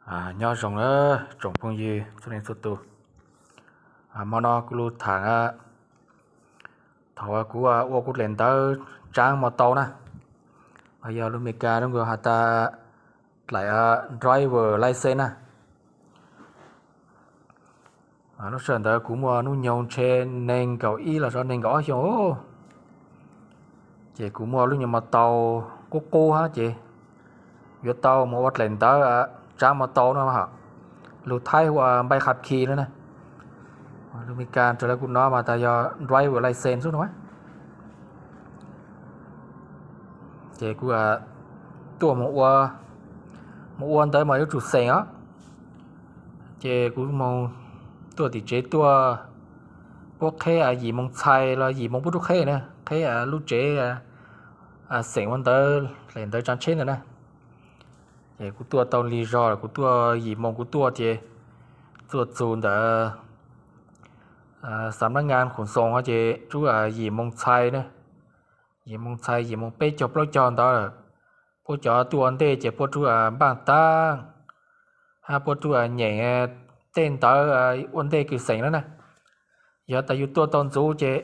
Nyob zoo na tsoom phooj ywg txhua leej txhua tus. Hmo no kuv lug tham thaum kuv ua kuv dlaim ntawv tsaav mo tau na, los yog lus Meskas zoo nkaus has tas dlaim driver license na. Lub sij hawm ntawd kuv muaj hnub nyoog ntshe nees nkaum ib los yog nees nkaum ob xyoos, ces kuv muaj lub nyuag mo tau qub qub hab ces yuav tau mus ua dlaim ntawv tsaav mo tau no, lus Thaib hu ua npai khab khi no na, lus Meskas raws li kuv nov mas tas yog driver license xwb no. Ces kuv tuaj mus ua ntawd mas yuav tsum xeem os. Ces kuv mus tuaj tim tsev tuaj puab qheb yim moos txhais los yim moos puab rub qheb na, qheb lub tsev xeem ua ntawv, dlaim ntawv tsaav tsheb ntawd na. Ces kuv tuaj tau lig zog lawm, kuv tuaj yim moos kuv tuaj ces tuaj txug ntawd xam nab ngas khuv xoos ces rub yim moos txhais na, yim moos txhais yim moos peb caug plaub caug ntawd lawm. Puab cov tuaj ua ntej ces puab rub npaaj taab hab puab rub nyeem tej ntawv ua ntej kws xeem na na. Yog tas yus tuaj tau ntxuv ces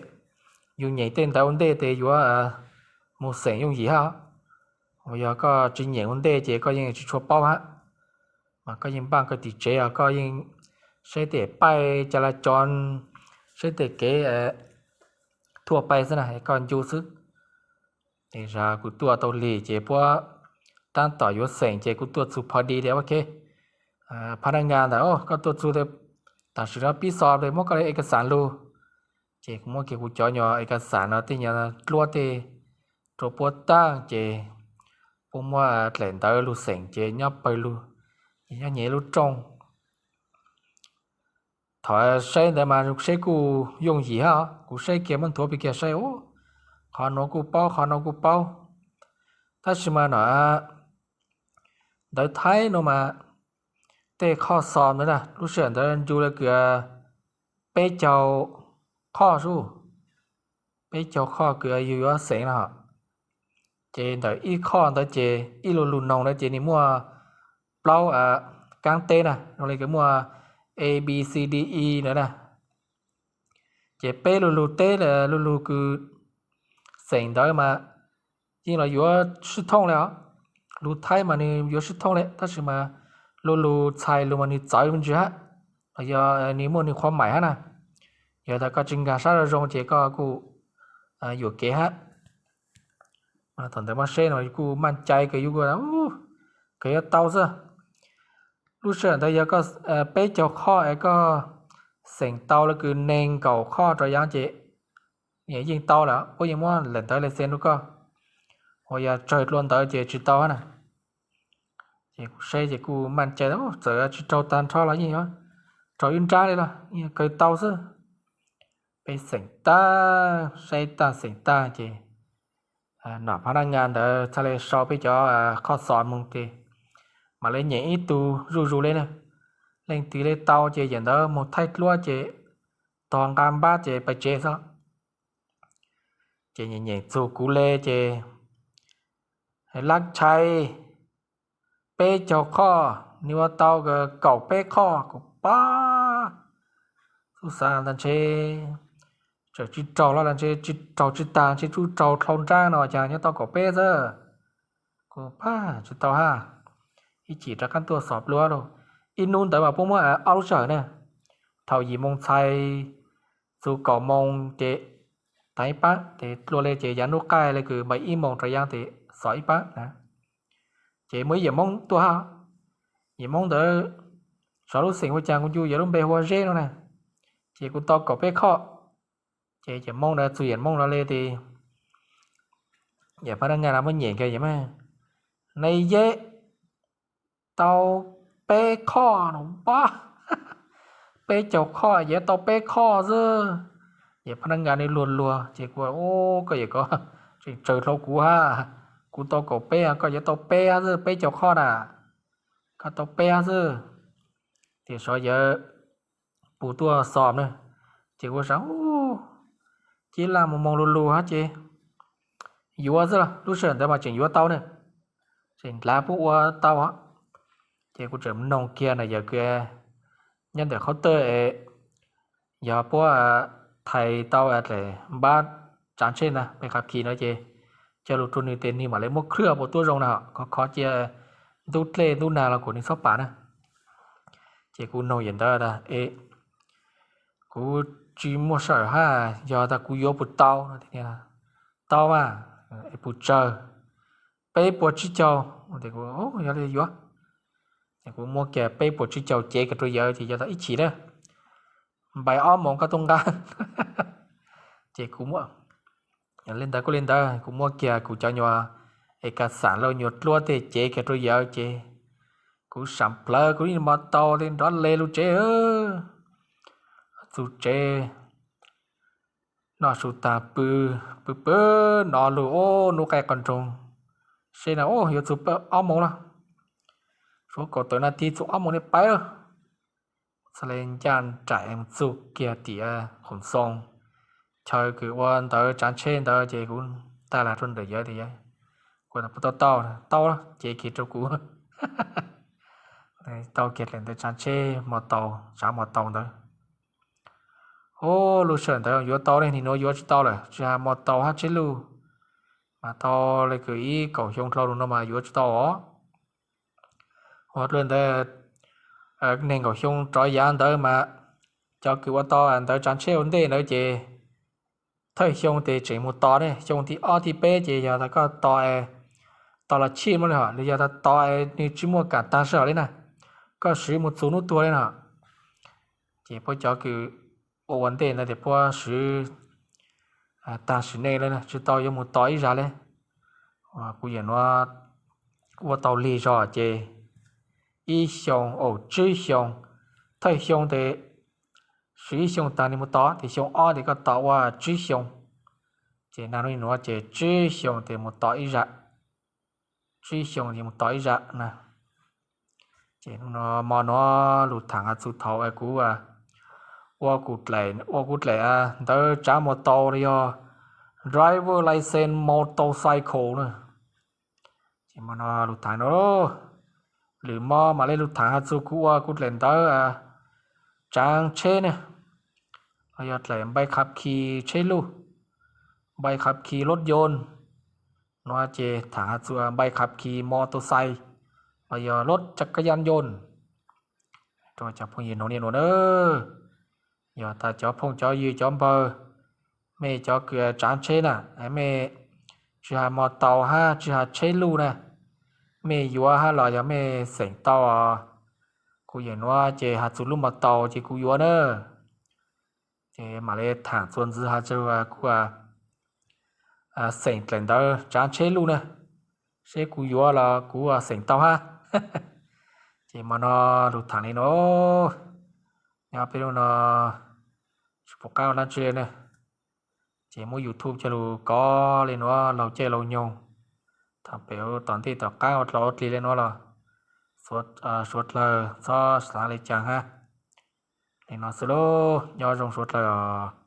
yus nyeem tej ntawv ua ntej tes yuav mus xeem yooj yim hab. Yog koj tsis nyeem ua ntej ces koj yeej tsis tshua paub hab. Mas koj yeej npaaj koj tim tsev os, koj yeej saib tej paij ca la cov, saib tej kev thuaj paij xwb na, koj ncu xwb. Ces kuv tuaj tau lig ces puab taab tom yuav xeem ces kuv tuaj txug pho di tias, ok, phab nab ngas ntawd, koj tuaj txug tam sim no pib xos tes muab koj lis ej ka xas lug. Ces kuv muab kiag kuv cov nyuag ej ka xas no tej nyuag dluab tej rua puab taab ces puab muab dlaim ntawv lug xeem ces nyob pawg lug, nyob nyem lub rooj. Thaum saib ntawd mas saib kuj yooj yim hab, kuv saib kiag muab nthuav pig kiag saib, qhov nuav kuj paub qhov nuav kuj paub. Tab sis mas no ntawv Thaib no mas tej qhov xos ntawd na lub sij hawm ntawd ncu le kws peb caug qhov sub, peb caug qhov kws yus yuav xeem no. Ces ntawm ib qhov ntawd ces ib lu lug noog ntawd ces nwg muaj plaub kaab teb na, zoo le kws muaj A B C D E ntawd na. Ces peb lu lug teb, lu lug kws xeem ntawd mas yeej los yuav sib thooj le os. Lug Thaib mas nwg yuav sib thooj le tab sis mas lu lug txhais lug mas nwg txawv me ntsis hab, los yog nwg muaj nwg qhuav maim hab na. Yog tas koj tsis nkaag sab zoo zoo ces koj kuj yuam kev hab. Thaum ntawd muab saib no kuj maj cai kws yuav, kws yuav tau xwb. Lub sij hawm ntawd yog koj peb caug qhov es koj xeem tau le kws neeg nkaum qhov rau yaav ces yeej tau lawm, puab yeej muab dlaim ntawv license rau koj. Ua yog tsawg dlua ntawv ces tsis tau hab na. Ces kuv saib ces kuj maj cai, txawm tsis raug tag nrho los yeej yuav raug ib nrab le los yeej kawg tau xwb. Peb xeem tag, saib tag xeem tag ces nom phab nab ngas ntawd txhaj le sau peb cov qhov xos moog tes mam le nyeem ib tug zuj zus le na. Leej twg le tau ces yam ntawd moog thaij dluab ces tog nqaa npab ces pais tsev xwb. Ces nyeem nyeem txug kuv le ces lab tshai peb caug qhov, nwg ua tau kaum peb qhov. Kuv pab, tub xaav tas ntshe tseem tsis raug los ntshe tsis raug tsis tag, ntshe tsuas raug dlhau nrab no cas nyob tau kaum peb xwb. Kuv pab tsis tau hab, ib chim rov qaab tuaj xos dlua lauj. Ib hnub ntawd mas puab muab ob lub sij hawm na, thaum yim moos txhais txug kaum moos ces tag ib pab, ces dlua le ces yaav hnub qaij le kws npaum ib moos rau yaav tes xos ib pab na. Ces muaj ib yawm Moob tuaj hab, yawm Moob ntawd sov lub xeem ua cas kuv ncu yawm lub npe hu ua Zeb no na. Ces kuv tau kaum peb qhov, ces yawm Moob ntawd txug yawm Moob no le tes yawm phab nab ngas no muab nyem kiag, yawm Moob, neb yeej tau peb qhov no pab, peb caug qhov yeej tau peb qhov xwb. Yawm phab nab ngas nwg luag luag ces kuv, koj yawm ko tseem tsawg dlhau kuv hab, kuv tau kaum peb, koj yeej tau peb hab xwb, peb caug qhov na, koj tau peb hab xwb. Tiam sis yawm pum tuaj xos na, ces kuv xaav, cib laj moog moog lug lug hab ces yuav xwb los lub sij hawm ntawd mas tseem yuav tau na, tseem dlav puab ua tau. Ces kuv tseem noog kiag na yawg kws nyob ntawm qhov twg es yog puab thais tau daim npab tsav tsheb na, npaj khab khis no ces coj lug rua nwg tes nwg mam le muab khwb puas tuab zoo na, khov khov cia ntub dlej ntub nag los kuas nwg txhob pam na. Ces kuv noog yawg ntawd tas es kuv tsis muaj sij hawm hab, yog tas kuv yuav puas tau no? Tau mas, es puas tsawg? Peb puas tsib caug. Yog li yuav. Kuv muab kiag peb puas tsib caug cev kiag rua yawg ces yog tas ib chim na, npais ob moos koj tuaj nqa. Ces kuv, le ntawd kuj le ntawd, kuv muab kiag kuv cov nyuag es kas xam lauj nyuag dluab tej cev kiag rua yawg ces kuv sam plawv kuv ib mo tau li nrov le lug tsev. Txug tsev noj su taag pw, pw pw nov lug ub nub qaij qos nroog, seb na ub yuav txug ob moos lawm, suav kaum tawm nas this txug ob moos ne pais lawm. Txhad le ncaj nraim mus txug kiag tim Khoom Xoo, chaw kws ua ntawv tsav tsheb ntawd ces kuv tag lam rua ntawm yawg tias, kuv puas tau tau, tau, cev kiag rua kuv. Tau kiag daim ntawv tsav tsheb mo tau, tsav mo tau ntawd. Ub, lub sij hawm ntawd yuav tau ne, nim nuav yuav tsis tau lawm, tsis has mo tau hab tsheb luj, mas tau le kws ib kaum xyoo dlhau lug no mas yuav tsis tau os. Ua dlua ntawd nees nkaum xyoo rov yav ntawd mas cov kws ua tau ntawv tsav tsheb ua ntej ntawd ces thawj xyoo tes tseem mus tos ne, xyoo thib ob thib peb ces yog tas koj tos, tos los chij muab le hom, los yog tas tos nwg tsis muaj kam tag sij hawm le na, koj swv mus txug nub tuag le na. Ces puab cov kws ua ua ntej ntawd tes puab swv tag sim neej le, tsis tau yuav mus tos ib zag le. Kuv yawm nuav ua tau lig zog ces ib xyoo, tsib xyoo, thawj xyoo tes swv ib xyoo tag nwg mus tos, tes xyoo ob tes koj tos ua tsib xyoo. Ces nag nuav ces tsib xyoo tes mus tos ib zag, tsib xyoo tes mus tos ib zag na. Ces mo nuav lug thaam has txug thaum kuv ua kuv dlaim ntawv tsav mo tau los yog driver license motorcycle na. Ces mo nuav lug thaam no, lwm mo mam le lug thaam has txug kuv ua kuv dlaim ntawv tsav tsheb na, los yog dlaim npai khab khis tsheb luj, npai khab khis lub yoos no ces thaam has txug npai khab khis motorcycle los yog lub caj kab yaj yoos rua cov phooj ywg noog niaj nuav na. Yog tas cov phooj cov ywg cov npawg, mej cov kws tsav tsheb na, mej tsis has mo tau hab tsis has tsheb luj na, mej yuav hab los yog mej xeem tau, kuv yawm nuav ces has txug lub mo tau ces kuv yuav na. Ces mam le thaam txuas ntxiv has txug kuv xeem dlaim ntawv tsav tsheb luj na, seb kuv yuav los kuv xeem tau hab. Ces mo nuav lug thaam le nuav, nyob peb lub no tsis pum qaab ua dlaab tsi le na. Ces muab YouTube coj lug kov le nuav laug caij laug nyoog, thaum pem tom ntej tom qaab ua dlau ua dlig le nuav los suav dlawg txhob xaav le caag hab. Le nuav xwb lauj, nyob zoo suav dlawg os.